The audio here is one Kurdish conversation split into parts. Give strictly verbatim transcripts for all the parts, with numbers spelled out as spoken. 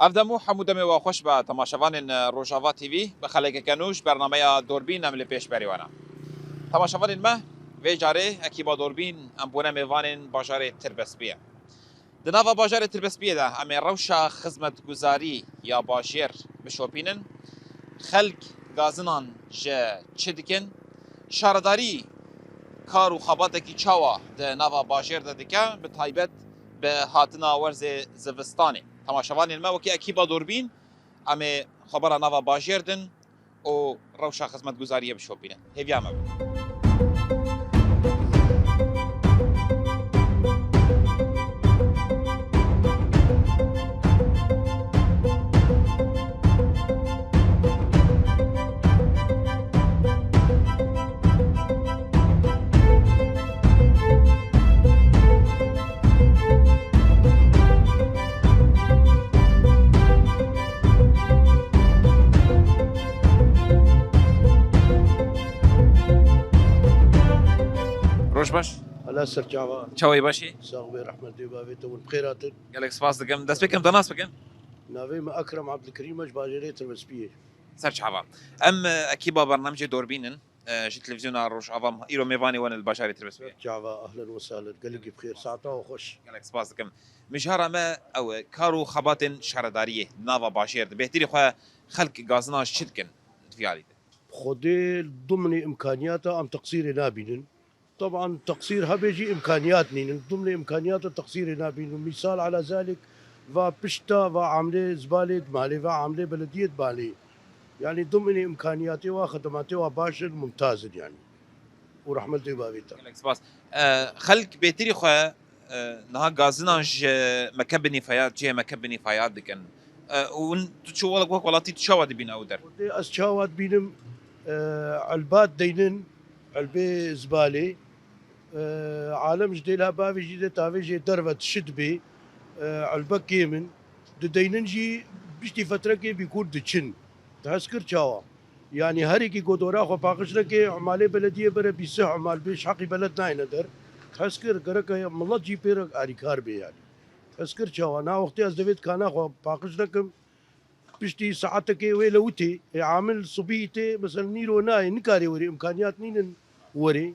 Ev dem û hemû demê we xweş be temaşevanên Rojava T V, bi xelekeke nû ji bernameya Dorbîn em li pêş berê we ne. Temaşevanên me, vê carê ekîba Dorbîn em bûne mêvanên bajarê Tirbespiyê. Di nava bajarê Tirbespiyê de em ê rewşa xizmetguzarî ya bajêr bişopînin, xelk gazinan ji çi dikin, şaredarî kar û xebatekî çawa di nava bajêr de dike, bi taybet bi hatina werzê zivistanê. Temaşevanên me, wekî ekîba Dorbîn, em ê xebera nava bajêr din û rewşa xizmetguzariyê bişopînin. Hêviya me be. Roj baş. Hela ser çava. Çawa yî, baş î? Sax be, rehmet dê bavê te, hûn bi xêr hatin. Gelek spas dikim. Dest pê kim, te nas bikim? Navê min Ekrem Abdulkerîm e, ji bajêrê Tirbespiyê. Ser çava. Em, e, ekîba bernamecê Dorbîn in. E, ji televîzyona Rojava îro mêvanê we ne li bajarê Tirbespiyê. Çava, ahlen we sahlen. Gelekî bi xêr. Saeta we xweş. Gelek spas dikim. Mijara me ew e, kar û xebatên şaredariyê di nava bajêr de. Bêhtirî xwe xelk gazina ji çi dikin di vî alî de? Xwedê dimnê îmkaniyata em teqsîrê nabînin. Teban teqsîr hebe jî îmkaniyat nînin. Dimnê îmkaniyata teqsîrê nabînin. Mîsal ala zalik va pişta va amlê zibalê di malê, va amlê belediyê di malê. Yanî dimnê îmkaniyatê wa xedematê wa baş in, mumtaz in yanî. Û rehmet dê bavê te. Gelek spas. E, xelk bêtirî xwe, e, niha gazinan ji mekeb binî feyad, cihê mekeb binî feyad dikin. E, û hûn, tu çi wek, wek welatî tu çawa dibîne ew der? Xwedê ez çawa dibînim, e, elbat deynin, elbê zibalê. E, alem ji dêla bavê jî de tavê jê derve dişit bê, e, elbe kêm in. Dideynin jî piştî fetrekê bîkûr diçin. Tu hez kir çawa? Yanî herêkî ku dora xwe paqij neke, emalê belediyê bere bîsih emal bê, ji heqî beled nayne der. Hez kir, gereke milet jî pê re alîkar bê yanî. Hez kir çawa? Na wextê ez divê dikana xwe paqij nekim, piştî saetekê wê lewitê, ê amil sibî tê, mesela nîro nayê, nikarê werê, îmkaniyat nînin werê.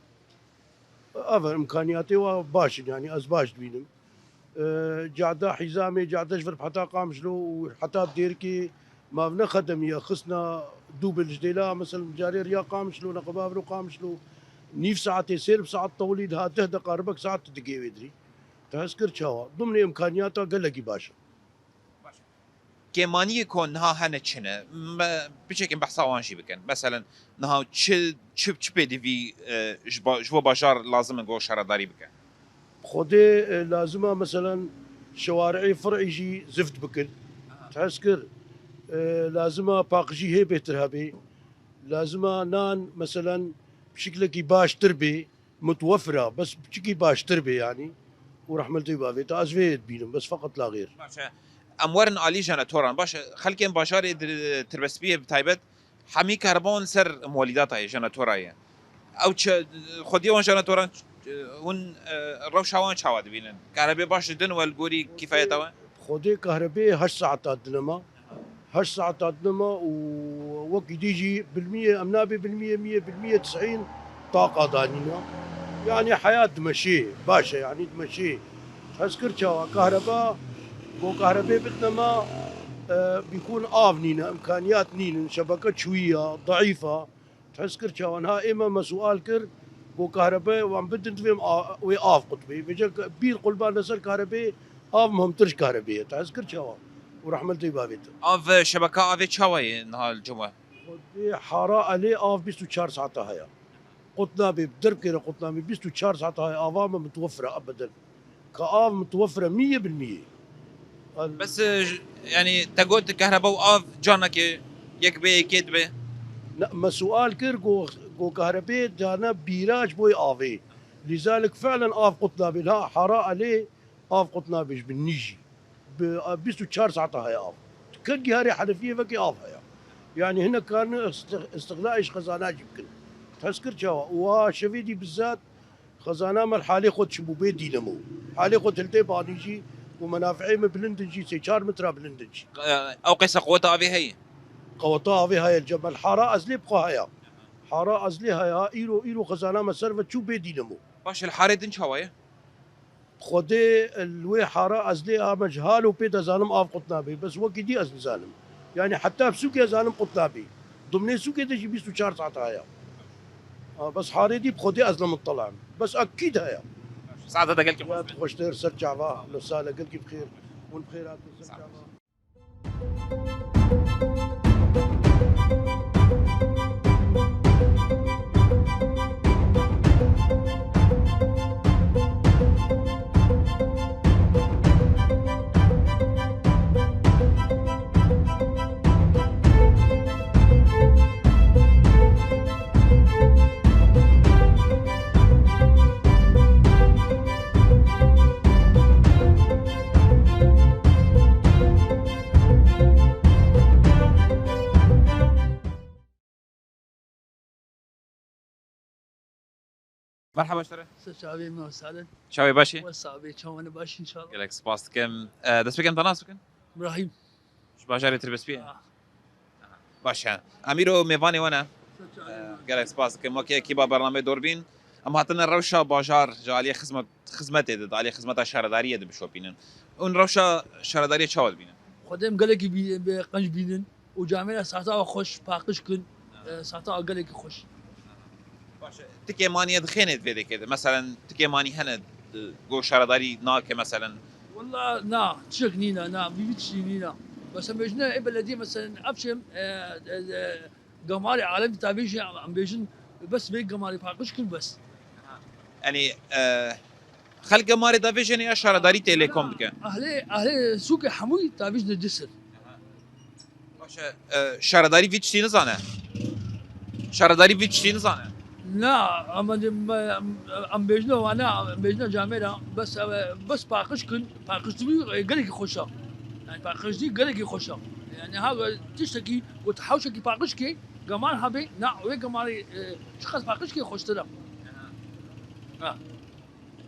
Ev e, îmkaniyatê wa baş in, yanî ez baş dibînim. E, cade hîzamê, cade ji vir heta Qamişlo û heta Dêrikê mav ne xedemiye, xisna dûbil ji dêla, mesela carê riya Qamişlo, neqeba viro Qamişlo, nîv saetê, sêr bi saet tewlî diha deh deqa ribek saet digê wê dirî. Te hez kir çawa? Dimnê îmkaniyata gelekî baş e. Kêmaniyê ku niha hene çi ne? Me, piçekên behsa wan jî bikin. Meselen, niha çi, çi, çi pêdivî, e, ji ba-, ji bo bajar lazim in ku şaredarî bike? Xwedê, e, lazim e, meselen, şewari'ê fir'î jî zift bikin. Aha. Hez kir, e, lazim e paqijî hê bêhtir hebê. Lazim e nan, meselen, bi şiklekî baştir bê. Mutwefir e, bes çikî baştir bê yanî. Û rehmetê bavê te, ez vê dibînim, bes feqet la xêr. Baş e. Em werin alî jeneratoran. Baş e, xelkên bajarê di Tirbespiyê bi taybet hemî kahreban ser molîdata ye, jeneratoran ye. Ew çi, xwediyê wan jeneratoran, hûn, e, rewşa wan çawa dibînin? Kahrebê baş didin we li gorî kîfayeta we? Xwedê kahrebê heşt saeta dine me. Heşt saeta dine me û wekî dî jî bilmiyê, em nabê bilmiyê, miyê bilmiyê tisîn taqa danîne. Yanî heyat dimeşê, baş e, yanî dimeşê. Hez kir çawa? Kahreba, bo kahrebê bidine me, e, bîkûn av nîne, îmkaniyat nînin, şebeke çûyî ya, deîf a. Hez kir çawa? Niha ê me, me sual kir, got, kahrebe wan bidin, divê em a-, wê av qutbê. Vêce ke-, bîr qulban li ser kahrebê, av muhimtir ji kahrebê ye. Te hez kir çawa? Û rehmet dê bavê te. Av, şebeka avê çawa ye niha li cem we? Xwedê hara elê av bîst û çar saeta heye. Qut nabê, bi derbkê re qut nabê, bîst û çar saeta heye ava me mutwefir e ebeden. Ka av mutwefir e, miyê bil miyê. Al- Bes, e, j-, yanî te got kahreba û av carnekê yek bê, yekê dibe? Ne, me sual kir, go, go kahrebê dane bîra ji bo avê. Lîzalik fi'len av qut nabê. Ha, hara elê av qut nabê ji bin nî jî. Bi, a, bîst û çar saeta heye av. Kengî herê Henefiyê vekê av heye. Yanî hinek karin istix-, istixlay ji xezana jî bikin. Hez kir çawa? Û a şevê dî bizat Xezana me li halê xwe çi bû bê dînemo. Halê xwe hildê banî jî Û menafeê me bilind in jî, sê çar metra bilind in jî. E, ew qeysa quweta avê heye? Qeweta avê heye li cem me. Li Hara Ezlê bi xwe heye. Hara Ezlê heye, îro, îro xezana me ser ve çû bê dînemo. Baş e, li harê din çawa ye? Xwedê li wê Hara Ezlê a me ji halo pê de zanim av qut nabê. Bes wekî dî ez nizanim. Yani heta bi sûkê zanim qut nabê. Dimnê sûkê de jî bîst û çar saet heye. Ha, bes harê dî bi xwedê ez ne mutela im. Bes ekîd heye. Saeta te gelkî xweş be. Xweştir ser çava, li sale gelkî bi xêr. Hûn bi xêr hatin ser çava. Merhaba ji te re. Ser çavê me, salin. Çavê baş e? Wes abê, çawan baş inşallah. Gelek spas dikim. E, dest pê kem te nas bikin? Ibrahim. Ji bajarê Tirbespiyê? Ah. Aha. Baş e. Em îro mêvanê we ne. Ser çavê me. E, gelek spas dikim. Wekî ekîba bernameyê Dorbîn, em hatine rewşa bajar ji aliyê xizmet-, xizmetê de, di aliyê xizmeta şaredariyê de bişopînin. Hûn rewşa şaredariyê çawa dibînin? Xwedê em gelekî bî-, bi qenc bînin. û camêra saeta xweş paqij kin, e, saeta gelekî xweş. Baş e. Tikê maniyê dixêne vê dekê de. Meselen tikê manî hene, e, go şaredarî nake meselen. Walla na, tiştek nîne, na, vî vî tiştî nîne. Mesela mecnû ê belediyê meselen ev çem, e, e, e, gemarê alem tavêjî em bêjin bes vê gemarê paqij kin bes. Yanî, e, xelk gemarê davêjene ya şaredarî tê lê kom dike? Ehlê, ehlê sûkê hemûyî tavêjine di sir. Baş e, e, şaredarî vî tiştî nizane? Şaredarî vî tiştî nizane? Na, ama de, em, em bêjine wana, em bêjine camêra, bes, e, bes paqij kin, paqij dibî, e, gelekî xweş e. Yani paqij dî gelekî xweş e. Yani ha tiştekî got hewşekî paqij kê, gemar habe, na, wê gemarê, e, çiqas paqij kê xweştir e. Ha.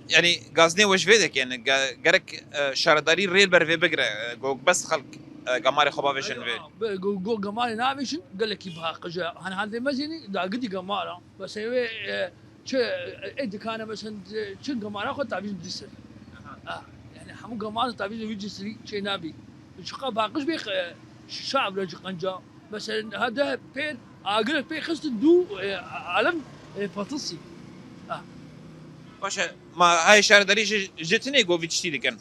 Yanî gazinê we ji vê dekin, ge-, gerek, e, şaredarî rê li ber vê bigire, e, go bes xelk, e, gemarê xwe bavêjin vê. Be, go, go gemarê navêjin, gelekî paqij e. Hani haldê mezînî, dagidî gemar e. Mesela wê, e, çi, e, ê dikane mesela, e, çi gemara xwe tavîjin di sir. Aha. Ah, yani hemû gemar tavîjin wî di sirî çê nabî. Çiqa paqij bê, e, şav re ji qenca. Mesela hade pêr, agirek pê xistin dû, e, alem, e, patisî. Ah. Baş e, ma hay şaredarî ji, ji tinê go vî tiştî dikin?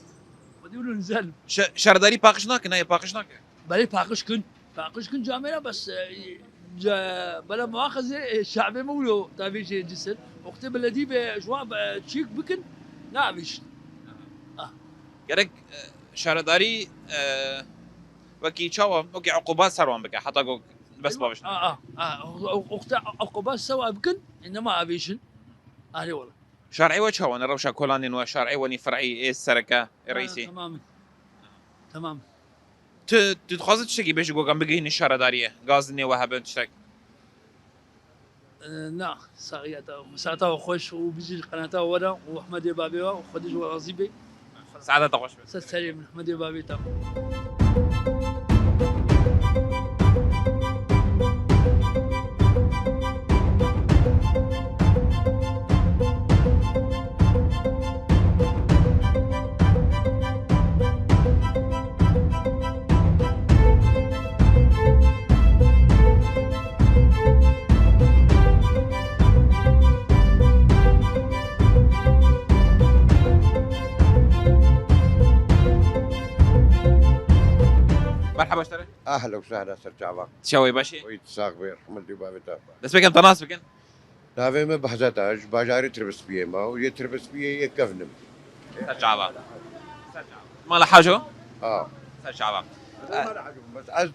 Xwedî wilo nizel. Şe-, şaredarî paqij nakin, nayê paqij nake. Belê paqij kin. Paqij kin camêra bes, e, ca-, bela muaxeze, e, şabê me wilo tavê jê cisir. Wextê beledî be, ji wan be, çîk bikin, navêjin. Ah. Gerek, e, şaredarî, e, wekî çawa, wekî uqubat ser wan bike, heta ku bes bavêjin. A, a, a, o, o, wextê uqubat ser wan bikin, e, nema avêjin. Arê wala. Şer'ê we çawa ne? Rewşa kolanên we, şer'ê we nî fer'î, ê sereke, ê reîsî? Tamam. Tamam. Tu, tu dixwazî tiştekî bêjî ku em bigihînin şaredariyê? Gazinê we hebe tiştek? E, na, saxiyeta, saeta we xweş û bijî qenata we re û Ehmedê babê we û Xwedê ji we razî be. Saeta te xweş be. Ser serê min, Ehmedê babê te. Merhaba ji te re. Ehla û sehla ser çava. Çawê baş e? Wî sax be, rehmet li bavê te. Dest pê kem te nas bikin. Navê me Behzet e, ji bajarê Tirbispiyê me û yê Tirbispiyê yê kevn im. Ser çava. Ser çava. Mala Haco? Ha. Ser çava. Mala Haco, bes ez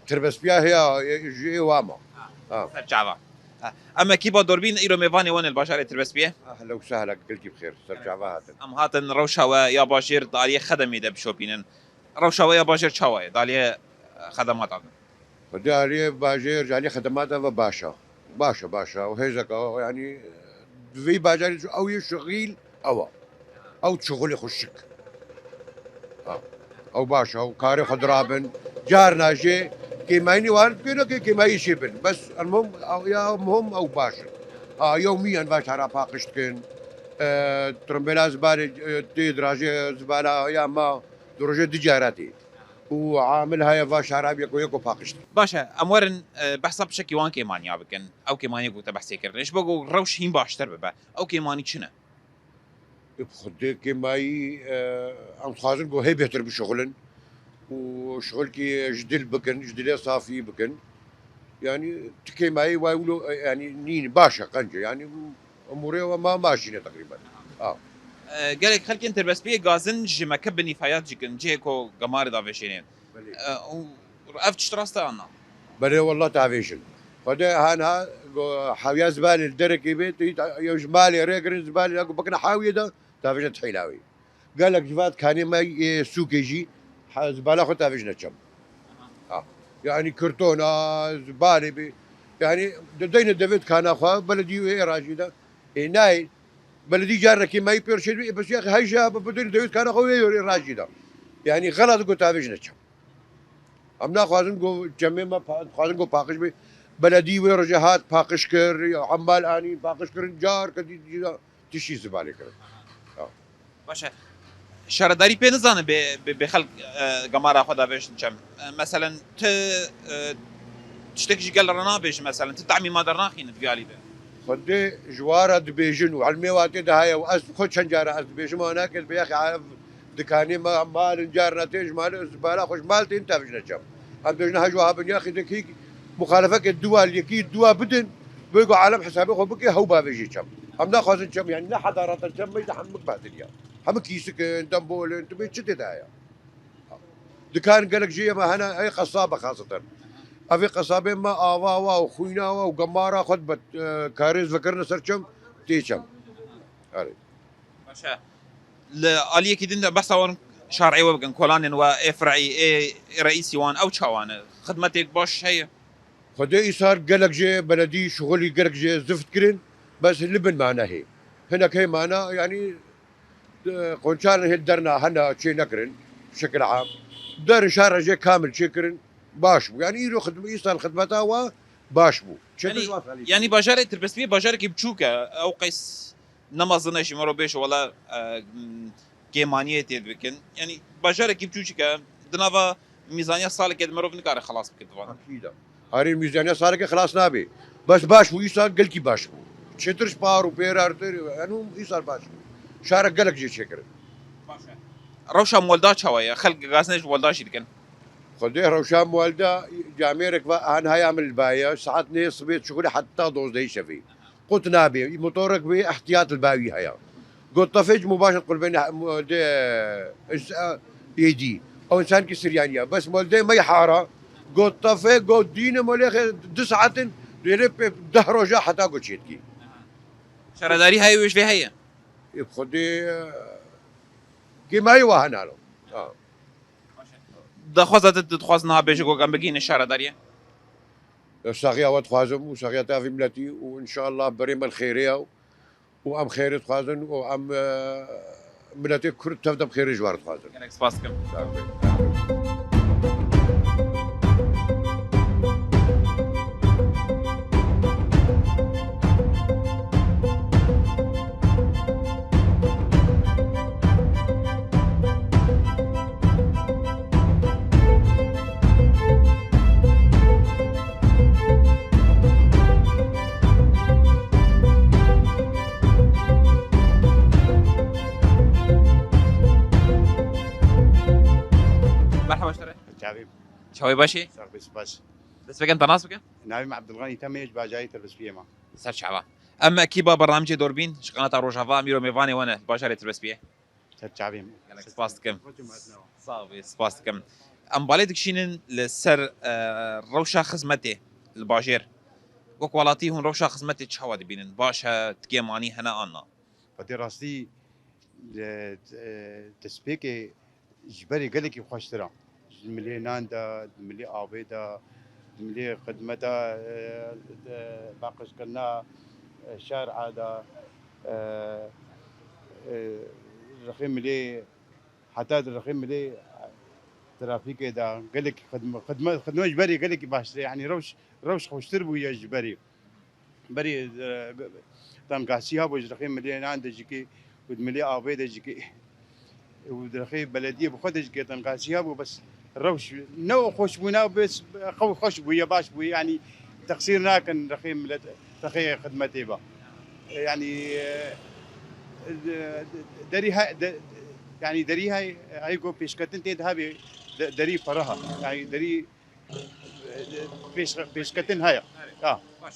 Tirbispiya heye, ji ê wa me. Ha. Ha. Ser çava. Ha. Em ekîba Dorbîn îro mêvanê wan li bajarê Tirbispiyê. Ehla û sehla, gelkî bi xêr, ser çava hatin. Em hatin rewşa we ya bajêr di aliyê xedemî de bişopînin. Rewşa we ya bajêr çawa ye? Di aliyê, e, xedemata de. Xwedê aliyê bajêr, ji aliyê xedemata ve baş e. Baş e, baş e. Ew hêzeke, yanî, di vî bajarî ew yê şixîl ew e. Ew şixulê xweşik. Ha. Ew baş e, ew karê xwe dirabin. Carna jê kêmayî nî wan pê neke kêmayî jê bin. Bes elmuhim, ew ya muhim ew baş in. Ha, yewmî en va şara paqij dikin. E, Tirimbêla zibalê, e, tê dirajê zibala ya ma du rojê du cara tê. Û amil heye va şara yeko yeko paqij dikin. Baş e, em werin, e, behsa pişekî wan kêmaniya bikin. Ew kêmaniyê ku te behsê kirin. Ji bo ku rewş hîn baştir bibe. Ew kêmanî çi ne? Bi xwedê kêmayî, e, em dixwazin ku hê bêhtir bişuxulin û şuxulkî ji dil bikin, ji dilê safî bikin. Yanî tu kêmayî way wilo, e, yanî nîn baş e qenc e. Yanî umûrê we ma maşîne teqrîben. Ha. E, gelek xelkên tirbespiyê gazin ji mekeb binî feyat jî kin, cihê ku gemarê davêjênê. Belê. E, û ev tişt rast e an na? Belê wallah tavêjin. Xwedê hana go hewiya zibalê li derekê bê, tu yî ta-, yew ji malê rê kirin zibalê ku bikine hawiyê de, tavêjin tihîla wê. Gelek ji va dikanê me yê sûkê jî, ha, zibala xwe tavêjine çem. Ha. Yanî kirtona, zibalê bê. Yanî de-, deyne devê dikana xwe, beledî wê ê rajî de. Ê nayê, beledî carekê me yî pêr çêdibî, ê bes ya heyja, bi-, bidin devê dikana xwe wê ê rajî de. Yanî xelat ku tavêjine çem. Em naxwazin ku çemê me pa-, dixwazin ku paqij bê. Beledî wê rojê hat paqij kir, ya emmal anîn paqij kirin, car kedî dî de tiştî zibalê kirin. Ya. Baş e. Şaredarî pê nizane bê, bê, bê xelk, e, gemara xwe davêjin çem. E, meselen, ti, e, tiştek ji gel re nabêjî, meselen, ti tahmî ma dernaxîne di vî alî de. Xwedê ji wa re dibêjin û ilmê wa tê de heye û ez xwe çend cara ez dibêjim, wana ke bi yexê ev dikanê me mal in, carna tên ji malê, zibala xwe ji mal tên tevijine çem. Em dibêjin ha ji wa bin yaxê de kî muxalefeke duwa li yekî duwa bidin, bê ku alem hesabê xwe bike, hew bavêjî çem. Em naxwazin çem, yanî ne hedaratan çem, me de hemik behdiliya. Hemik kîsik in, dembol in, tu bê çi tê de heye? Dikan gelek jê me hene, ey qesab e xaseten. Evê qesabê me ava wa û xwîna wa û gemara xwe dibe, e, karê zikirine ser çem, tê çem. Erê. Baş e. Li aliyekî din de behsa wan şar'ê we bikin, kolanên we, ê fir'î, ê, ê reîsî wan, ew çawa ne? Xidmetêk baş heye? Xwedê îsal gelek jê beledî şixulî gelek jê zift kirin, bes li bin mane hê. Hinek hê mane, yanî, e, qonçalan hê derna hene çê nekirin, şekil am. Derin şara jê kamil çêkirin, baş bû. Yanî îro xidm-, îsal xidmeta wa baş bû. Çêtir Yanî, ji wa salî. Yanî bajarê Tirbespiyê bajarekî biçûk e. Ew qeys ne mezin e jî mirov bêje wela, e, m, kêmaniyê tê dibikin. Yanî bajarekî biçûçik e. Di nava mîzaniya salekê de mirov nikare xelas bike di van. Akîd e. Arê mîzaniya salekê xelas nabe. Bes baş bû, îsal gelkî baş bû. Çêtir ji par û pêrar tir, yanî îsal baş bû. Şarek gelek jê çêkirin. Baş e. Rewşa Molda çawa ye? Xelk gazine ji Molda jî dikin. Xwedê rewşa Molda camêrek ve an haya min li baye. Saet nê sibê şixulê heta dozdehê şevê. Qut nabe. Motorek bê ihtiyat li bawî heye. Got tefê ji mubaşet qurbên de, e, êdî. Ew însankî Siryanî ye. Bes moldê me hara. Got tefê, got dîne molê xê du saatin, dêlê pê deh roja heta got çêtkî. Şaredarî heye wê ji vê heye? Ê xwedê, e, kêmayî wa hena lo. Ha. Daxwaza te dixwaz niha bêje ku em bigihînin şaredariyê? Ez saxiya we dixwazim û saxiya tevî miletî û înşallah berê me li xêrê ye û em xêrê dixwazin û em, e, miletê Kurd tev de bi xêrê ji we re dixwazin. Gelek spas dikim. Sağ olun. Merhaba ji te re. Çavê. Çawê başê? Ser be spas. Dest pêkin te nas bikin? Navê me Abdulganî Temê, ji bajarê Tirbespiyê me. Ser çava. Em ekîba bernamecê Dorbîn ji qenata Rojava, em îro mêvanê we ne, bajarê Tirbespiyê. Ser çavê me. Gelek spas dikim. Sağ ol, spas dikim. Em balê dikişînin li ser, e, rewşa xizmetê li bajêr. Wek welatî hûn rewşa xizmetê çawa dibînin? Baş e, tikê manî hene an na? Xwedê rastî, e, e, destpêkê ji berê gelekî xweştir e. Di milê nan de, di milê avê de, di milê xidmeta, e, de, paqijkirina, e, şer'a de, e, e, rixê milê Heta di rexê milê trafîkê de gelek xidme-, xidme-, xidme ji berê gelekî baştir e. Yanî rewş, rewş xweştir bûye ji berê. Berê, e, tenqasî hebû ji rexê milê nan de jikê û di milê avê de jikê û di rexê belediyê bi xwe de jikê tenqasî hebû, bes rewş ne xweş bû, ne bes xew xweş bûye, baş bûye. Yanî teqsîr nakin rexê milet, rexê xidmetê be. Yanî, e, de-, de-, derî he-, de-, yanî derî hey, hey ku pêşketin tê de hebê, de-, derî ferah e. Yanî derî, e, pêş-, pêşketin heye. Ha. Baş.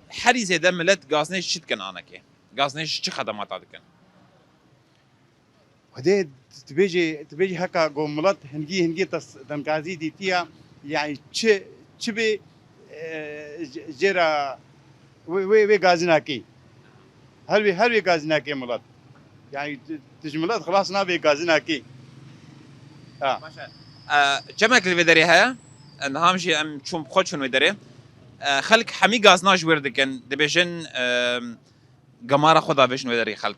Herî zêde milet gaznê çi dikin anekê? Gaznê çi xedemata dikin? Xwedê dibêjê, dibêjê heka ku milet hingî, hingî tas-, tengazî dîtiye, yanî çi, çi bê, e, j-, jê re wê, wê, wê gazî nakê. Her wê, her wê gazî nakê milet. Yanî tu, tu ji milet xilas nabê gazî nakê. Ha. Baş e. E, çemek li vê derê heye. E, niha em jî em çûn, bi xwe çûn wê derê. E, xelk hemî gazna ji wir dikin. Dibêjin, e, gemara xwe davêjin wê derê xelk.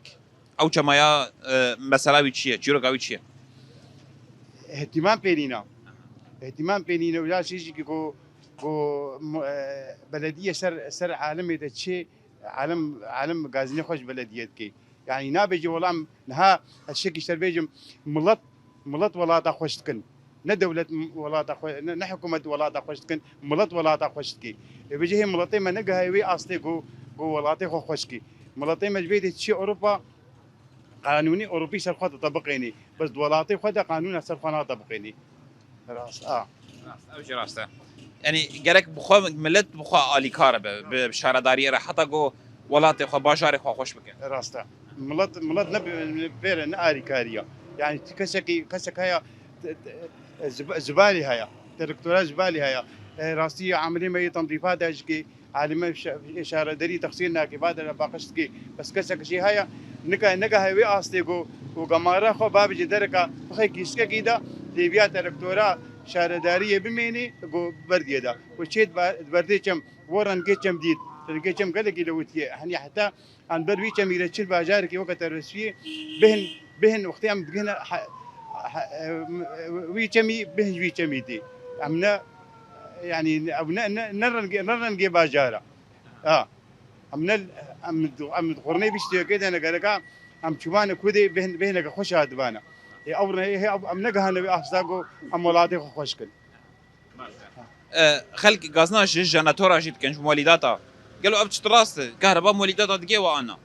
Ew çemaya, e, mesela wî çi ye? Çîroka wî çi ye? Îhtîmam pê nîne. Îhtîmam pê nîne. Wila çî jî ku, ku, mu-, e, belediye ser, ser alemê de çi, alem, alem gazinê xwe ji belediye dike. Yanî nabêjî welam niha ez şekî ser bêjim, milet, milet welata xweş dikin. Ne dewlet m-, welata xwe, ne, ne hikûmet welata xweş dikin, milet welata xweş dike. Ê bêje hê miletê me negihaye wê astê ku, ku welatê xwe xweş ke. Miletê me ji vê dê çi Ewropa, qanûnê Ewropî ser xwe ditebiqênê. Bes di welatê xwe de qanûna ser xwe natebiqênê. Rast, a. Rast, ew jî rast e. Yanî gerek bi xwe milet bi xwe alîkar be, bi şaredariyê re heta ku welatê xwe, bajarê xwe xweş bike. Rast e. Milet, milet ne bi-, pêre ne alîkariya. Yanî ti kesekî, kesek heye, t-, t-, zib-, zibalî heye. Direktora zibalî heye. E, rastî amelê me yê tendîfa de jikê, alî me şe-, şaredarî texsîr nake, va de paqij dike. Bes kesek jî heye, nika, nika heye wê astê ku, ku gemara xwe babêje dereka bixê kîşkekî de, lê viya direktora şaredariyê bimênê ku berdiyê de. Ku çê di ba-, di berdê çem, wo rengê çem dît, rengê çem gelekî lewitiye. Henî heta em ber wî çemî re çil bajarekî weke terosiyê bihin, bihin wextê em digihine he-, he-, em, wî çemî bihin ji wî çemî dê. Em ne, yanî ew ne, ne, ne rengê, ne rengê bajara. Ha. Em ne, em, em di qurnê vî ştiyokê de ne gereka em çûmane ku dê bêhn-, bêhneke xweş hatibane. Ê, ew re-, hê, em negihane wê asta ku em welatê xwe xweş kin. E, xelk gazna ji jenatora jî dikin, ji molîdata. Gelo ev çi rast e? Kahreba molîdata digê we an na?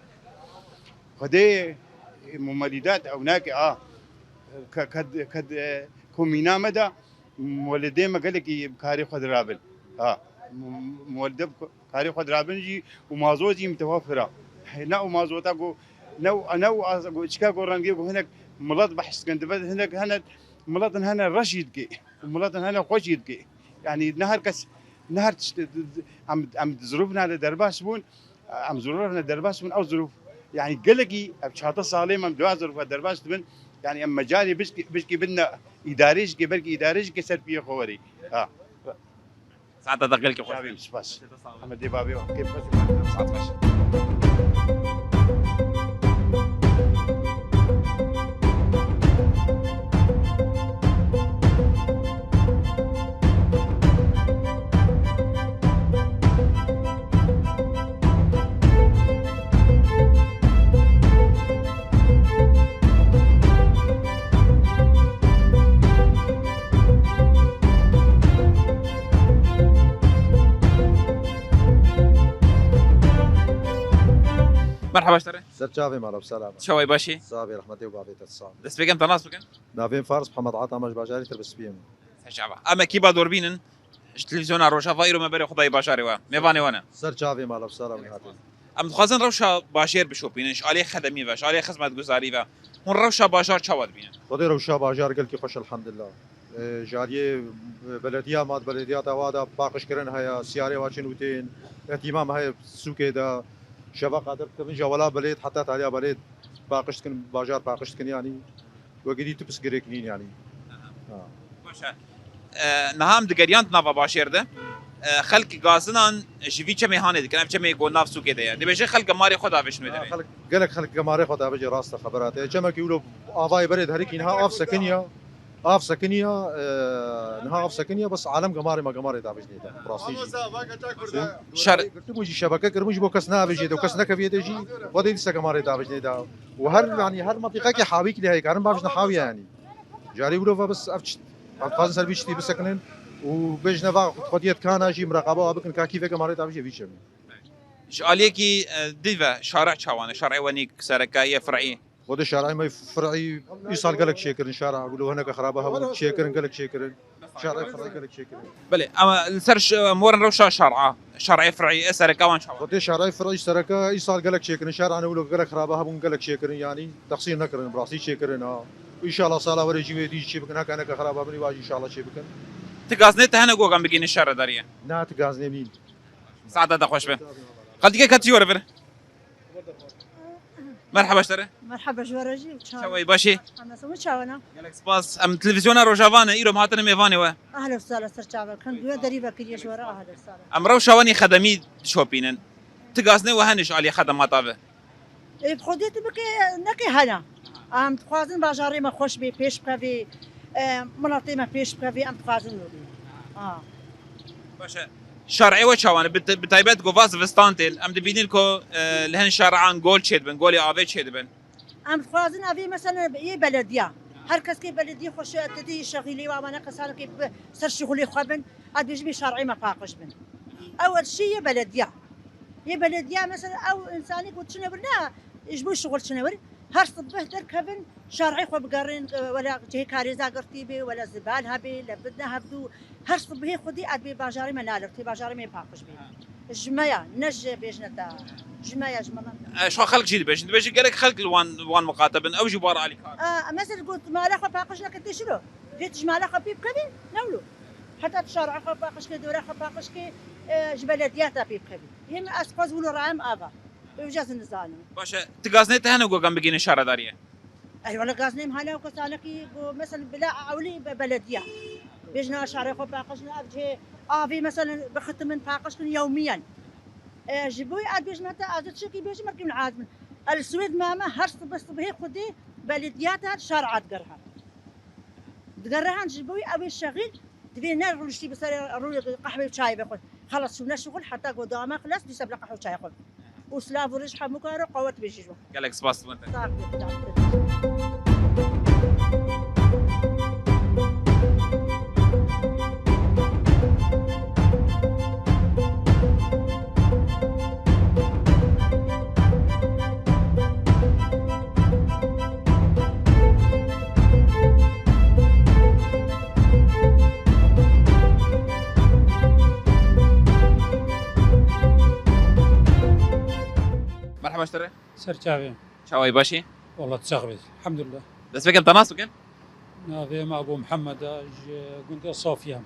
Xwedê, e, molîdat ew nake a. Ke-, ked, ked, e, komîna me de molidê me gelekî bi karê xwe dirabin. Ha, mo-, molide bi ko-, karê xwe dirabin jî û mazot jî mitewefir e. He, ne û mazota ku, ne û, ne û az-, ku çika ku rengê ku hinek milet behs dikin, dibe hinek hene miletin hene reş jî dike û miletin hene xweş jî dike. Yanî ne her kes, ne her tişt, em, em di zirûfna de derbas bûn, em zirûfna derbas bûn, ew zirûf, yanî gelekî ev çar salê me em di va zirûfa derbas dibin, yanî em mecalê bişkî, bişkî bidine îdarê jikê, belkî îdarê jikê ser piyê xwe werî. Ha. Saeta te xêr, kêf xweş. Çavên spas. Hemedê bavê wan. Kêf xweş. Saet xweş. Merhaba ji te re. Ser çavê mala, bi selam. Çawa yî, baş î? Sax bî, rehmetê û bavê te, sax bî. Dest pê kem, te nas bikim? Navê min Fars Mihemed Ata, me ji bajarê Tirbisbiyê me. Ser çava. Em ekîba Dorbîn in. Ji televîzyona Rojava îro me berê xwe dayê bajarê we. Mêvanê we ne. Ser çavê mala, bi selam hatî. Em dixwazin rewşa bajêr bişopînin, ji aliyê xedemî ve, ji aliyê xizmetguzarî ve. Hûn rewşa bajar çawa dibînin? Xwedê rewşa bajar gelkî xweş, elhamdulillah. E, ji aliyê, e, belediya me, belediya te wa de paqijkirin heye, siyarê wa çin û tên, îhtîmam heye sûkê de, şeveqa derdikevin ji ewela belêd heta taliya belêd paqij dikin, bajar paqij dikin, yanî wekî dî tu pirsgirêk nîn, yanî. Aha. Ha. Baş e. E, niha em digeriyan di nava bajêr de. E, xelk gazinan ji vî çemê hanê dikin. Ev çemê ku nav sûkê de ye. Dibêje xelk gemarê xwe davêjin wê derê. Xelk, gelek xelk gemarê xwe davêje, rast e xebera te. Çemekî wilo avayê berê diherikî niha av sekiniya. Av sekiniya, e, niha av sekiniya, bes alem gemarê me gemarê davêjinê de. Rastî jî. Şer- Girtibû jî şebeke kiribû jî bo kes neavêjê de û kes nekeviyê de jî. Xwedê dîse gemarê davêjinê de. Û her, yanî her mantîqekê hawîk lê heye, karin bavêjin hawiye yanî. Carî wilo ve bes ev çi-, em dixwazin ser vî tiştî bisekinin û bêjine va xwediyê dikana jî miraqaba wa bikin ka kî veke marê davêje vî çemî. Ji aliyekî, e, dî ve şare çawan e? Şarê wenî sereke yê fir'î? Xwedê şarê me fir'î îsal gelek çêkirin, şara wilo hineke xerabe hebû çêkirin, gelek çêkirin. Şarê fir'î gelek çêkirin. Belê, ama li ser ş-, morin rewşa şara, şarê fir'î, e, sereke wan çawan? Xwedê şarê fir'î sereke îsal gelek çêkirin, şara ne wilo gelek xerabe hebûn, gelek çêkirin, yanî texsîr nekirin, bi rastî çêkirin ha. Înşallah sala were jî wê dî çê bikin, heke hineke xerabe hebûn, îwa jî înşallah çê bikin. Ti gazinê te hene gogan bigihînin şaredariyê? Na, ti gazinê nîn. Saeta te xweş be. Xeltîke ketî were vir. Merhaba ji te re. Merhaba ji we re jî. Çawa? Çawa yî, baş î? Em ez hemû çawa ne? Gelek spas. Em televîzyona Rojava ne, îro em hatine mêvanê we. Ehla sala ser çava. Ken duya derî vekiriye ji we re ehla sala. Em rewşa wenî xedemî dişopînin. Ti gazinê we hene ji aliyê xedemata ve? Ê, bi xwedê tu bike, neke hene. Em dixwazin bajarê me xweş bê, pêş bikevê, e, miletê me pêş bikevê, em dixwazin wilo bê. Ha. Baş e. Şarê we çawan e? Bi, bi taybet ku va zivistan tên, em dibînin ku, e, li hin şaran gol çêdibin, golê avê çêdibin. Em dixwazin evê mesela yê belediya. Her kes kê belediye xwe şi-, tedî şexîlê wa, wana kesanekê bi ser şixulê xwe bin, ez dibêjim yê şarê me paqij bin. Ew şî yê belediya. Yê belediya mesela ew insanî ku çine wir ne, ji bo şixul çine wir, her sibih derkevin, şarê xwe bigerin, e, wela cihê karêza girtî bê, wela zibal hebê, lebidne hevdû, her sibihê xwedî ez bê bajarê me nalirtê, bajarê me paqij bê. Ji me ya, ne ji bêjine te. Ji me ya, ji me. E, ji xwe xelk jî dibêjin. Dibêjin gelek xelk li wan, wan miqate bin. Ew jî bar alîkar. E, mesela got, mala xwe paqij neke tê şiro. Vê tu ji mala xwe pê bikevî, ne wilo. Heta tu şara xwe paqij ke, dora xwe paqij ke, e, ji belediya te pê bikevî. Hê min ez xwez wilo rayem ava. Ew jî ez nizanim. Baş e, ti gazinê te hene gogan bigihînin şaredariyê? Ey wele gazinê min hene, ew kesanekî ku mesela bila ewlî be-, belediya. Bêjin a şarê xwe paqij ne, ev cihê avê mesela bixitimin paqij kin yewmiyen. E, ji bo ez bêjim heta ez çikî bêjim merkî min azmin. El Swêd mame her sibih sibihê xwedê belediya te şar ad gerhan. Digerre han ji bo ew ê şexîl divê ne rûniştî bi serê rûyê qehwê û çayê vexwe. Xelas çûne şixul heta ku dama xilas dîsa bila qehwe û çayê xwe. Û silav û rêj hemû karo qewet bêjî ji we. Gelek spas, Sibente. Sağ ol. Merhaba ji te re. Ser çavê. Çawa yî, baş î? Wala çax bêt. Elhamdulillah. Dest pê kem te nas bikin? Navê me Abu Muhammed e, ji gundê Safiye.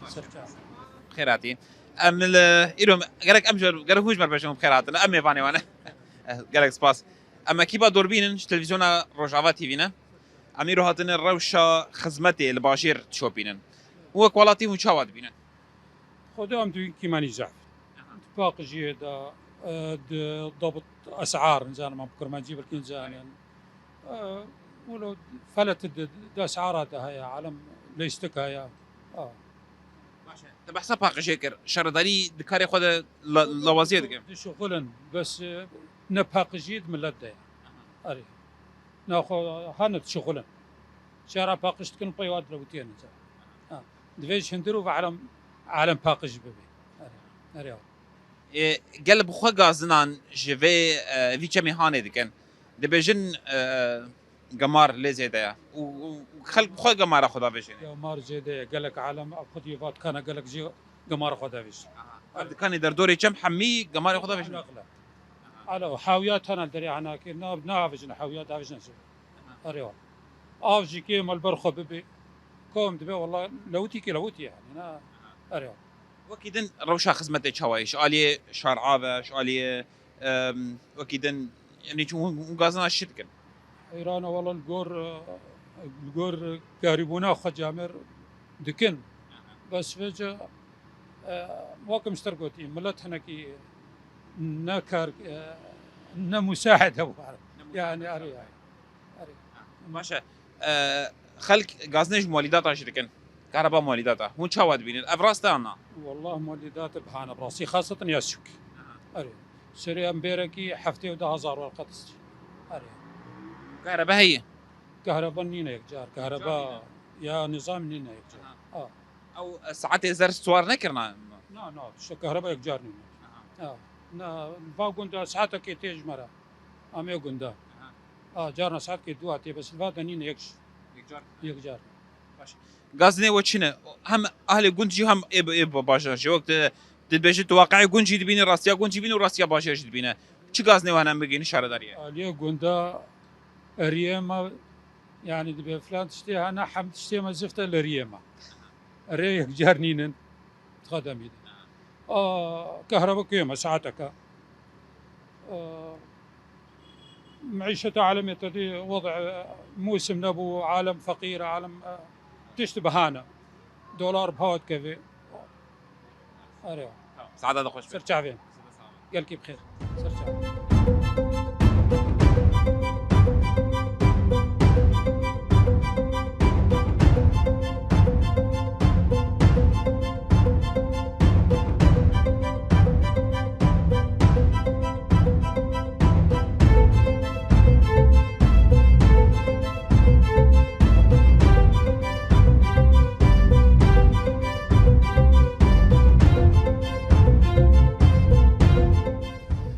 Ser çavê. Xêr hatî. Em li, îro gerek em ji, gerek hûn ji me re bêjin, xêr hatin. Em mêvanê wan e. Eh, gelek spas. Em ekîba Durbîn in, ji televîzyona Rojava T V ne. Em îro hatine rewşa xizmetê li bajêr dişopînin. Û wek welatî hûn çawa dibînin? Xwedê em dibîn kîmanî zehf. Di paqijiyê de, e, di dabit esar, nizanim em bi kurmancî belkî nizanin. E, wilo felet di, di esara de heye, alem lêstik heye. Ha. Baş e. Te behsa paqijê kir. Şaredarî di karê xwe de la-, lawaziyê dike. Dişixulin, bes, e, ne paqijî di millet de ye. Aha. Erê. Naxwe hene dişixulin. Şara paqij dikin, pey wa dilewitiyê niza. Ha. Divê ji hindir û ve alem, alem paqij bibe. Erê. Erê. E, gel bi xwe gazinan ji vê, e, vî çemê hanê dikin. Dibêjin, e, gemar lê zêde ye. Û, û, û xelk bi xwe gemara xwe davêjêne. Gemar zêde ye. Gelek alem xwedî va dikana, gelek jî gemara xwe davêjin. Aha. Ev dikanê derdorê çem hemî gemarê xwe davêjin. Naqle. Alo, hawiya tana derê hanakê, na, na avêjin, hawiya davêjin. Aha. Erê wa. Av jî kêm li ber xwe bibe. Kom dibe, wala lewitî kê lewitî yani. Na, erê wa. Wekî din rewşa xizmetê çawa ye? Ji aliyê şarav e, ji aliyê, em, wekî din, yanî çi hûn, hûn gazina şi dikin? Heyran e, wala li gor, e, li gor karîbûna xwe camêr dikin. Bes vêca, Wekim ji te gotî, milet hinekî ne kar, ne musaid hebû. Yani, erê, erê. Baş e. E, xelk gazinê ji molîdata jî dikin. Kahreba molîdata. Hûn çawa dibînin? Ev rast e an na? Wallah, molîdata bihane bi rastî, xaseten ya sûk. Erê. Serê em bêrekî heftê û du hezar werqe distî. Erê. Kahreba heye? Kahreba nîne yekcar. Kahreba ya nizam nîne yekcar. Aha. A. Ew, e, saetê zer siwar nekirina? Na, na, tişta kahreba yekcar nîne. Aha. A. Na, va gunda saetekê tê ji me re. Em ê gunda. Aha. A, carna saetekê dua tê, bes va de nîne yek ji. Yekcar. Yekcar. Baş. Gazinê we çi ne? Hem ahlê gund jî hem ê, ê bajar jî. Wek di, dibêjin tu waqiê gund jî dibînî, rastiya gund jî dibînî û rastiya bajêr jî dibîne. Çi gazinê we hene em bigihînin şaredariyê? Aliyê gunda eriyê me, yani dibê filan tiştê hene, hem tiştê me zift e li riyê me. Erê yekcar nînin. Xedemî de. A, kehreba kêm e, saeteke. A, meîşeta alemê te dî, wede, mûsim nebû, alem feqîr e, alem, e, tişt bihane. Dolar bi hewa dikeve. Erê. Tamam. Saeta de xweş be. Ser çavên. Gelkî bi xêr. Ser çavên.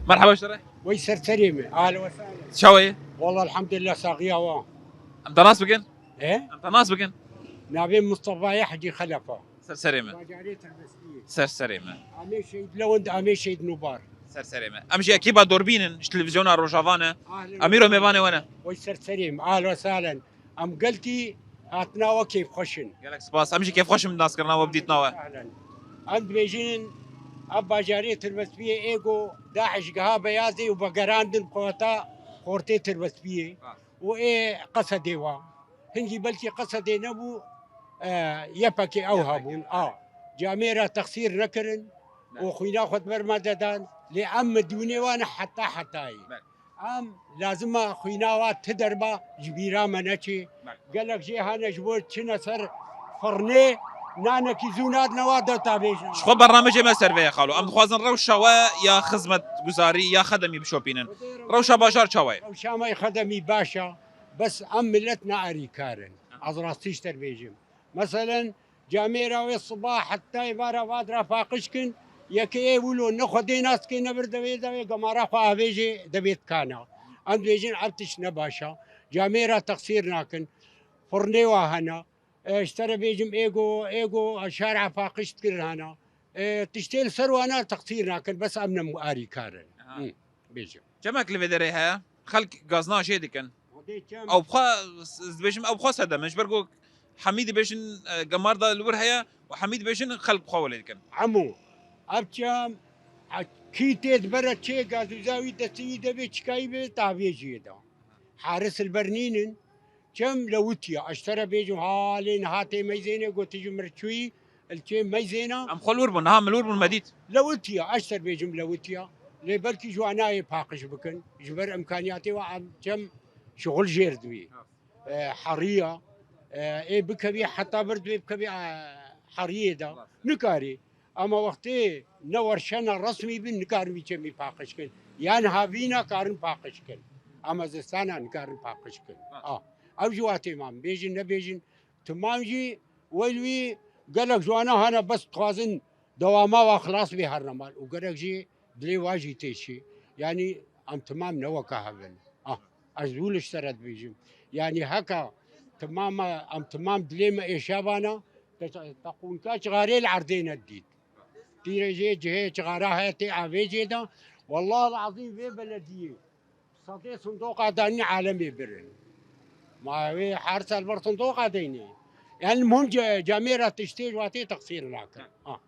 Merhaba ji te re. Wey ser serê me. Ahlen we sahlen. Çawa ye? Wallah elhamdülillah saxiya wa. Em te nas bikin? He? Em te nas bikin? Navê Mustafa ye, Hecî Xelefa. Ser serê me. Bajarê Tirbespiyê. Ser serê me. Amê Şehîd Lewend, amê Şehîd Nubar. Ser serê me. Em jî ekîba Dorbîn in, ji televîzyona Rojava ne. Ahlen. Em îro mêvanê we ne. Wey ser serê me. Ahlen we sahlen. Em gelkî hatina we kêfxweş in. Gelek spas. Em jî kêfxweş in bi naskirina we, bi dîtina we. Ahlen. Em dibêjin, ev bajarê Tirbespiyê ê ku Daîş giha beyazê û vegerandin xwata xortê Tirbespiyê. Rast. Û ê Qesedê wa. Hingî belkî Qesedê nebû, e, Y P G ew hebûn. A. Camêra texsîr nekirin û xwîna xwe di ber me de dan. Lê em midûnê wan heta hetayî. Em lazim e xwîna wa ti derba ji bîra me neçê. Gelek jê hene ji bo çine ser firnê, nanekî zû nadine wa de ta bêjin. Ji xwe bernamejê me ser vê ye xalo. Em dixwazin rewşa we ya xizmetguzarî, ya xedemî bişopînin. Rewşa bajar çawa ye? Rewşa me xedemî baş e. Bes em milet ne erîkar in. Ez rastî ji te bêjim. Meselen, camêra wê siba heta êvara vadira paqij kin, yekê ê wilo ne xwedê nas dike, ne vir devê devê, gemara xwe avêjê devê dikana. Em dibêjin ev tişt ne baş e. Camêra texsîr nakin. Firnê wa hene. E, ji te re bêjim êgo, êgo şara paqij dikirin hene. E, tiştê li ser wana texsîr nakin, bes em ne erîkar in. Aha. Hı, bêjim. Çemek li vê derê heye, xelk gazna jê dikin. Xwedê çem. Ew bixwe, ez dibêjim, ew bixwe sedem in. Ji ber ku hemî dibêjin, e, gemar da li wir heye û hemî dibêjin xelk bixwe welê dikin. Hemû. Ev çem, e, kî tê dibere çê gazûza wî destî wî de bê çikayî bê tavê jiyê de. Haris li ber nînin. Çem lewitiya. Ez ji te re bêjim, halê niha tê meyzênê, got tu ji mir çûyî, li çê meyzêna. Em xwe li wir bûn, niha min li wir bûn me dît. Lewitiya, ez ji te re bêjim lewitiya. Lê belkî ji wan nayê paqij bikin. Ji ber imkaniyatê wa em çem şixul jêr dibî. E, heriya, e, ê bikevî heta vir divê bikevî, e, heriyê de. Nikarî. Ama wextê ne werşena resmî bin, nikarin vî çemî paqij kin. Yan havîna karin paqij kin. Ama zistana nikarin paqij kin. Baş. A, ew ji watê mam, bêjin nebêjin, timam jî wel wî gelek ji wana hene bes dixwazin dewama wa xilas bê her nemal. Û gelek jî dilê wa jî tê çî. Yanî em timam ne weke hev in. Ah, ez zû li ji te re dibêjim. Yanî heka timama, em timam dilê me êşa vana, te, te qûnka çixarê li erdê nedît. Tîrê jê cihê çixara heye tê avê jê de. Wallah el-ezîm vê belediyê sedê sindoqa danî alemê birin. Ma wê her sal ber sindoqa deynê. Yani muhim ce-, camêra tiştê ji watê texsîr nakin. Ha.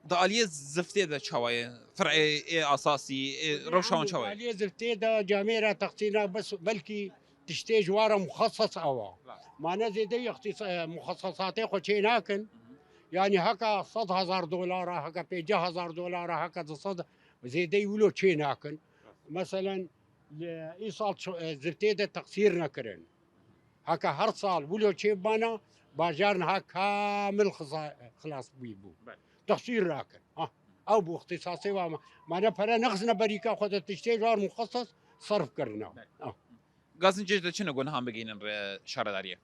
Di aliyê ziftê de çawa ye? Fir'ê ê asasî, ê rewşa wan çawa ye? Aliyê ziftê de camêra texsîna bes belkî tiştê ji wan re muxeses awa. Rast. Ma ne zêde ixtîs-, e, muxesesatê xwe çê nakin. Hı hı. Yani heka sed hezar dolara, heka pêncî hezar dolara, heka du sed zêdeyî wilo çê nakin. Meselen, li îsal ço-, e, zirtê de teqsîr nekirin. Heka her sal wilo çê bana, bajar niha kamil xiza-, xilas bûyî bû. Belê. Teqsîr nakin. Ha. Ew bû ixtîsasê wa me. Me ne pere nexistine berîka xwe de tiştê jar muxeses serf kirine. Belê. Ha. Gazincê de çi ne ku niha bigihînin re şaredariyê?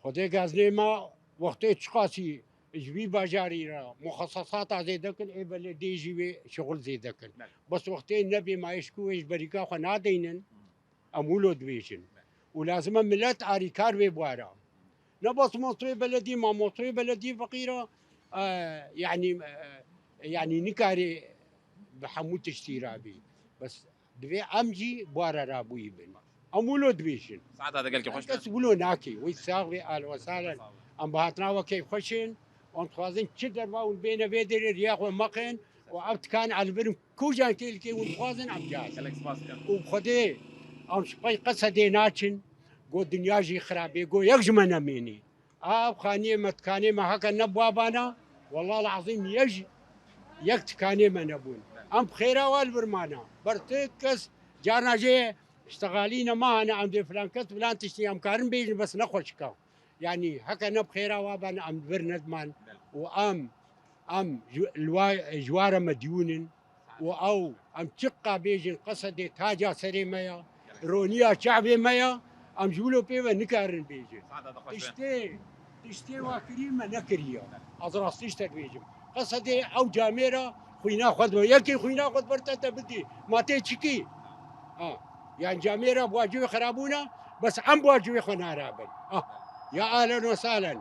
Xwedê gazinê me wextê çiqasî ji vî bajarî re muxesesata zêde kin, ê belediyê jî wê şixul zêde kin. Belê. Bes wextê nebê ma êş ku wê ji berîka xwe nadeynin, em wilo dibêjin. Belê. Û lazim e milet arîkar bê bi wara. Ne bes motoyê belediyê, ma motoyê belediyê feqîr e, e, yanî, e, yanî nikarê bi hemû tiştî rabî. Bes divê em jî bi wara rabûyî bin. Em wilo dibêjin. Saeta de gelkî xweş be. Kes wilo nake. Wî sax bê, ahlen we sahlen. Sağ olun. Em bi hatina we keyfxweş in. Em dixwazin çi derva hûn bêne vê derê riya xwe meqin û ev tikan elbirin. Kujan kêlkê hûn dixwazin em caz. Gelek spas dikim. Û bi Xwedê em ji pey qesedê naçin. Go dinya jî xirabê. Go yek ji me nemênî. Ev xaniyê me, tikanê me heke ne bi wa bana, wellah lazim yek, yek tikanê me nebûn. Em bi xêra wa li vir mana. Ber ti kes carna jê îştixalî nema hene, em dê filan kes filan tiştî em karin bêjin, bes ne xweşika. Yanî heke ne bi xêra wa bana, em li vir nediman. Û em, em ji, li wa, ji wa re mediyûn in. Û ew, em çiqa bêjin, Qesedê taca serê me ya, roniya çavê me ya, em ji wilo pê ve nikarin bêjin. Saeta de xweş be. Tiştê, tiştê wa kirî me nekiriye. Ez rastî ji te dibêjim. Qesedê ew camêra xwîna xwe dibe. Yekê xwîna xwe dibe te te bidî. Ma tê çikî? Ha. Yan camêra bi wa cihê xirabûna, bes em bi wa cihê xwe narabin. Ha. Ya ahlen we sahlen.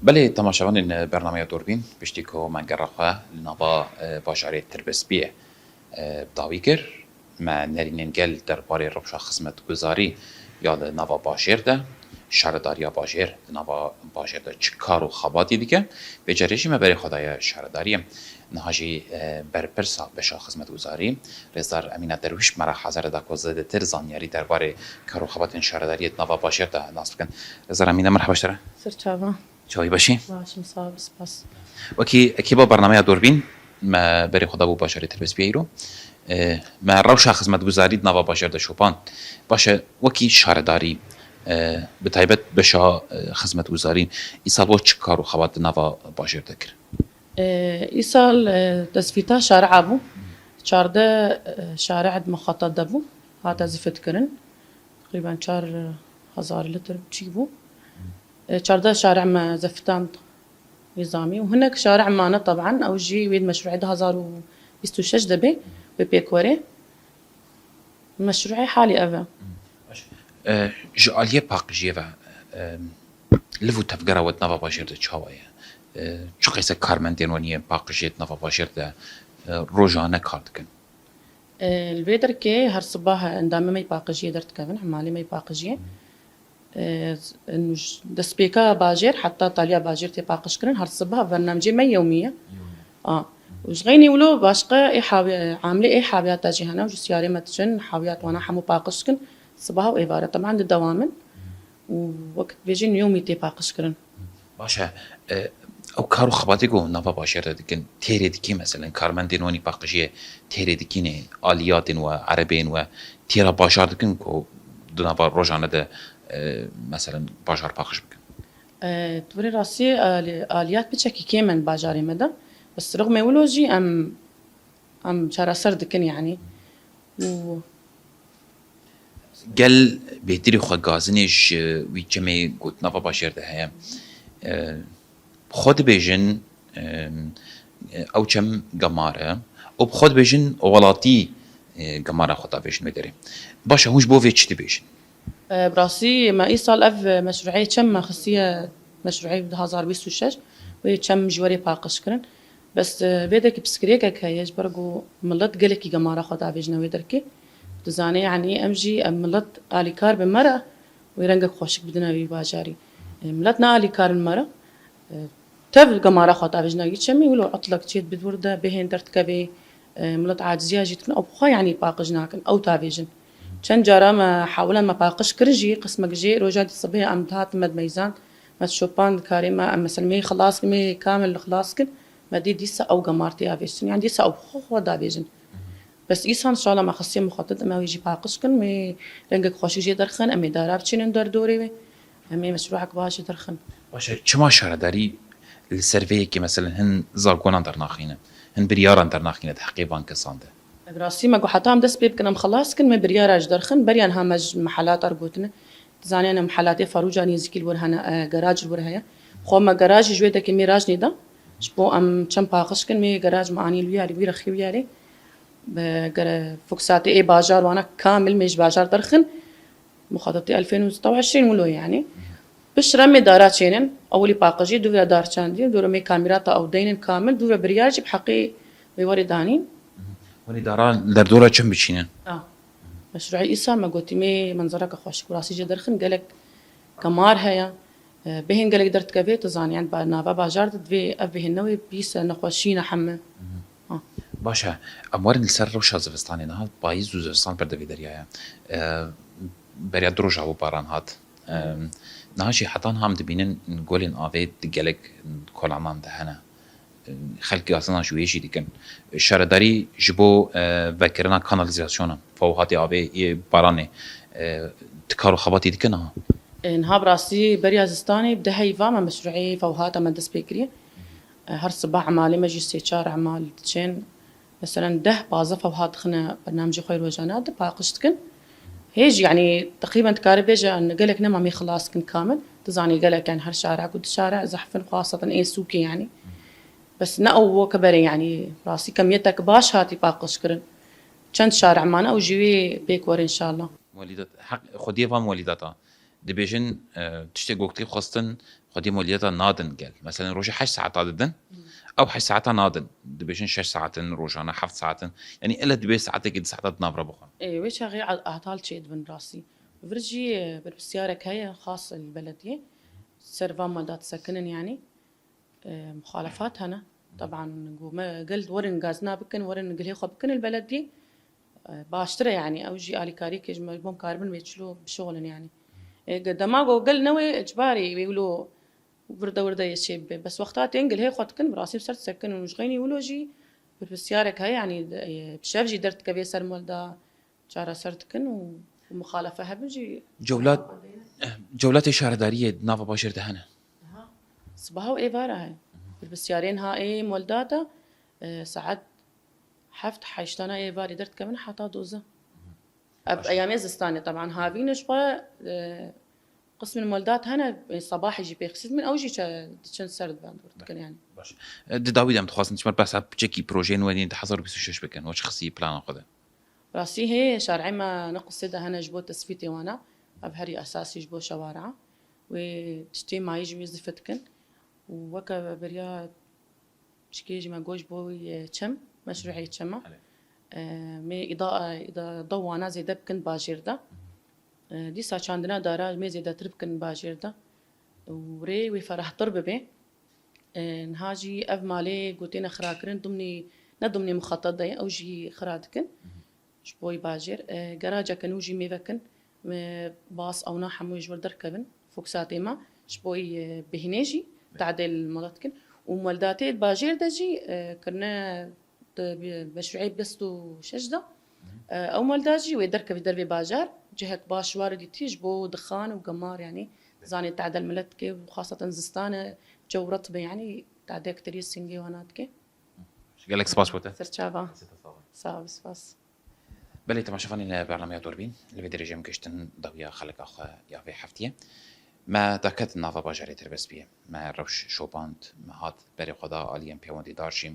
Belê, temaşevanên bernameya Dûrbîn, piştî ku me gera xwe li nava, e, bajarê Tirbespiyê, e, bi dawî kir, me nerînên gel derbarê rewşa xizmetguzarî ya li nava bajêr de, şaredariya bajêr di nava bajêr de çi kar û xebatî dike, vê carê jî me berê xwe daye şaredariyê. Niha jî, e, berpirsa beşa xizmetguzarî, Rêzdar Emîna Derwîş, me re hazir e da ku zêdetir zanyarî derbarê kar û xebatên şaredariyê di nava bajêr de nas bikin. Rêzdar Emîna, merheba ji te re. Serçava. Çawî başî? Baş im, sağ ol, spas. Wekî ekîba bernameya Dûrbîn, me berê xwe dabû bajarê Tirbespiyê îro. E, me rewşa xizmetguzarî di nava bajêr de şopand. Baş e, wekî şaredarî, e, bi taybet beşa, e, xizmetguzarî, îsal we çi kar û xebat di nava bajêr de kir? E, îsal, e, tesfîta şari'a bû. Çardeh, e, şari' di muxatat de bû. Hate zifitkirin. Teqrîben çar hezar litr çî bû. E, çardeh şari' me zefitand nîzamî û hinek şari' mane, teban ew jî wê di meşruê du hezar û bîst û şeş de bê, wê pêk were. Meşruê halî ev e. Baş. E, ji aliyê paqijiyê ve, e, liv û tevgera we di nava bajêr de çawa ye? E, çi qeyse karmendên we niyên paqijiyê di nava bajêr de, e, rojane kar dikin? E, li vê derkê her sibah endamê me yê paqijiyê derdikevin, hemalê me yê paqijiyê. E, destpêka bajêr heta taliya bajêr tê paqijkirin, her sibah bernamecê me yewmî ye. Yewmî. A. Û ji xeynî wilo başqe ê hawi-, amilê ê hawiyata jî hene, û ji siyarê me diçin, hawiyat wana hemû paqij dikin, sibah û êvara. Teban di dewam in. Û wek dibêjin yewmî tê paqijkirin. Baş e, e, ew kar û xebatê ku nava bajêr de dikin, têrê dikî, meselen, karmendên wan ê paqijiyê têrê dikînê, aliyatên we, erebeyên we, têra bajar dikin ku di nava rojane de, e, meselen, bajar paqij bikin? E, di virê rastiyê, ali-, aliyat piçekî kêm in bajarê me de. Bes rixmê wilo jî em, em çareser dikin, yanî. Û Gel bêtirî xwe gazinê ji wî çemê ku di nava bajêr de heye. E, xwe dibêjin, e, ew çem gemar e û bi xwe dibêjin welatî, e, gemara xwe davêjin wê derê. Baş e, hûn ji bo vê çi dibêjin? E, bi rastî me îsal ev meşrûeyê çem me xistiye, meşrûeyê du hazar bîst û şeş wê çem ji werê paqij kirin. Bes, e, vê dekî piskirêkek heye, ji ber ku milet gelekî gemara xwe davêjine wê derkê. Dizane, yanî em jî, em milet alîkar bi me re wê rengek xweşik bidine wî bajarî. E, milet ne alîkar in me re. E, tev gemara xwe davêjine wî çemî, wilo etlek çêt bid wir de bihên derdikevê, e, milet aciziya jî dikin, ew xwe yanî paqij nakin, ew tavêjin. Çend cara me hewlan me paqij kirin jî, qismek jê roja dî sibê em dihatin me dimeyzand, me dişopand karê me, em mesela mê xilas kin, mê kamil xilas kin, me dî dîsa ew gemar tê avêjtin. Yanî dîsa ew xwe xwe davêjin. Bes îsan şala me xisiye muxatit, em ê wî jî paqij kin, mê rengek xweşik jê derxin, em ê dara biçînin derdorê wê, em ê meşrûek baş jê derxin. Baş e, çima şaredarî li ser vê yekê, mesela, hin zagonan dernaxîne, hin biryaran dernaxîne di heqê van kesan de? Bi rastî me got, heta em dest pê bikin, em xelas kin, me biryara ji derxin, beriya niha me ji mehelata re gotine. Dizanî em mehelatê Farûca nêzîkî li wir hene, e, garaj li wir heye. Xwe me garajî ji wê dekê mêraj nêda. Ji bo em çem paqij kin, me garaj me anî li wî yarî, wî rexî wî yarî. Bi gere fuksatê ê bajar wana kamil me ji bajar derxin. Muxatatê elfên û sî û hişt wilo yanî. Piştre me dara çênin, ewilî paqijî, dûvre dar çandî, dûvre me kamîrata ew deynin kamil, dûvre biryar jî bi heqê wê werê danîn. Hûn ê dara li derdora çem biçînin? A. Meşrûeyê îsal me gotî, me menzereke xweşik û rastî jê derxin, gelek gemar heye. E, bihên gelek derdikeve, tu zanî, yanî ba-, nava bajar de divê ev bihên newê bîse nexweşî ne heme. Ha. Baş e, em werin li ser rewşa zivistanê niha, payîz û zivistan ber devê derya ye. E, beriya du roja bû baran hat. E, niha jî heta niha em dibînin golên avê di gelek kolanan de hene. Xelk gazinan ji wê jî dikin. Şaredarî ji bo, e, vekirina kanalîzasyona, fewhatê avê yê baranê, e, ti kar û xebatî dikin ha? E, niha bi rastî beriya zistanê bi deheyî va me meşrûeyê fewhata me dest pê kiriye. E, her siba emalê me jî sê çar emal diçên. Meselen deh pazdeh fewhat dixine bernamecê xwe yê rojane, di paqij dikin. Hê jî, yanî, teqrîben dikare bêje, gelek nema mê xilas kin kamil. Dizanî gelek, yanî, her şareek û du şare zehf in, xweseten ê sûkê, yanî. Bes ne ew weke berê, yanî, rastî kemiyetek baş hatî paqij kirin. Çend şare mane ew jî wê pêk were, înşallah. Welîdat, heq, xwediyê van welîdata. Dibêjin, e, tiştê gotî xwestin, xwedî moliyeta nadin gel. Meselen, rojê heşt saeta didin, ew heşt saeta nadin. Dibêjin şeş saet in rojane, heft saet in. Yanî, ele dibê saetekê, du saeta di nav re bixwin. Ê, wê çaxê a-, atal çêdibin rastî. Vir jî, e, berpirsiyarek heye, xas li belediyê. Ser van maldat sekinin, yanî, e, muxalefat hene. Teban, ku me gel werin gazina bikin, werin gilê xwe bikin li belediyê. E, baştir e, yanî, ew jî alîkariyekê ji me bo em karibin wê çilo bişixulin, yanî. E, ge-, dema ku gel newê icbarî wê wilo wirde wirde yê çê bibe. Bes wexta tên gilhê xwe dikin, bi rastî bi ser disekin û ji xeynî wilo jî berpirsiyarek heye, yanî, e, bi şev jî derdikeve ser malda çareser dikin û, û muxalefe hebin jî. Cewlat, cewlatê şaredariyê di nava bajêr de hene? Aha. Sibaha û êvara heye. Berpirsiyarên ha ê malda de, e, saet heft heştana êvarê derdikevin heta dozdeh. Ev eyamê zistanê, teban havîn e ji xwe, e, qismên maldat hene, e, sebahê jî pêxisî dibin, ew jî çe-, diçin ser diben dûr dikin, yanî. Baş. E, di dawî de em dixwazin ji me behsa piçekî projeyên we yên du hezar û bîst û şeş bikin, we çi xistî plana xwe de? Rastî hê, şarê me ne qisê de hene ji bo tesfîtê wana. Ev herî esasî ji bo şewara. Wê tiştê mayî ji wê zî fê dikin. Û weke beriya Pişkê jî me got ji bo wî, e, çem, meşrûeyê çema. Belê. E, mê îda, îda, da wana zêde bikin bajêr de. E, dîsa çandina dara mê zêdetir bikin bajêr de. Û rê wê ferahtir bibe. E, niha jî ev malê gotêne xirakirin, dimnî, ne dimnî muxatat de ye, ew jî xira dikin. Ji bo wî bajêr, e, geraceke nû jî mêve kin, me bas ewna hemû ji wir derkevin, foksatê me, ji bo wî, e, bêhnê jî tadê li maldat kin. Û maldatê bajêr de jî, e, kirine di bi-, meşrûeyê bîst û şeş de, e, ew malda jî wê derkevî dervê bajar, cihek baş ware dîtî ji bo dixan û gemar, yanî zanê tadel milet dike û xaseten zistane, cew retbe, yanî tadek terî singê wana dike. Gelek spas bo te. Serçava. Sê te sağ ol. Sağ ol, spas. Belê, temaşevanên bernameya Dûrbîn, li vê derê jî em gihiştin dawiya xeleka xwe ya vê heftiyê. Me derket nava bajarê Tirbespiyê. Me rewş şopand, me hat berê xwe da aliyên pêwendîdar jî.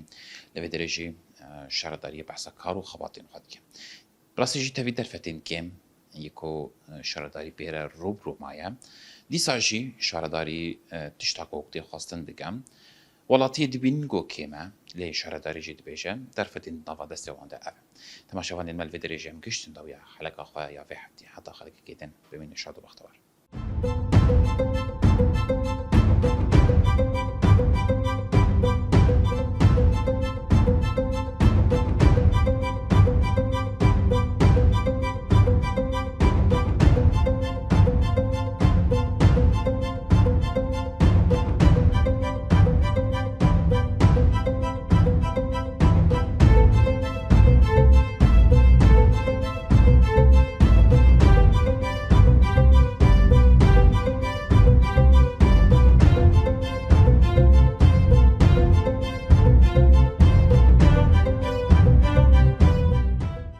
Li vê derê jî, e, şaredariyê behsa kar û xebatên xwe dike. Bi rastî jî tevî derfetên kêm, yê ku, e, şaredarî pê re rû bi rû maye. Dîsa jî şaredarî, e, tişta ku wek tê xwestin dike. Welatiyê dibînin ku kêm e, lê şaredarî jî dibêje, derfetên di nava destê wan de ev e. Temaşevanên me, li vê derê jî em gihiştin dawiya heleka xwe ya vê heftê. Heta xelekekê din, bimînin şad û bextewar.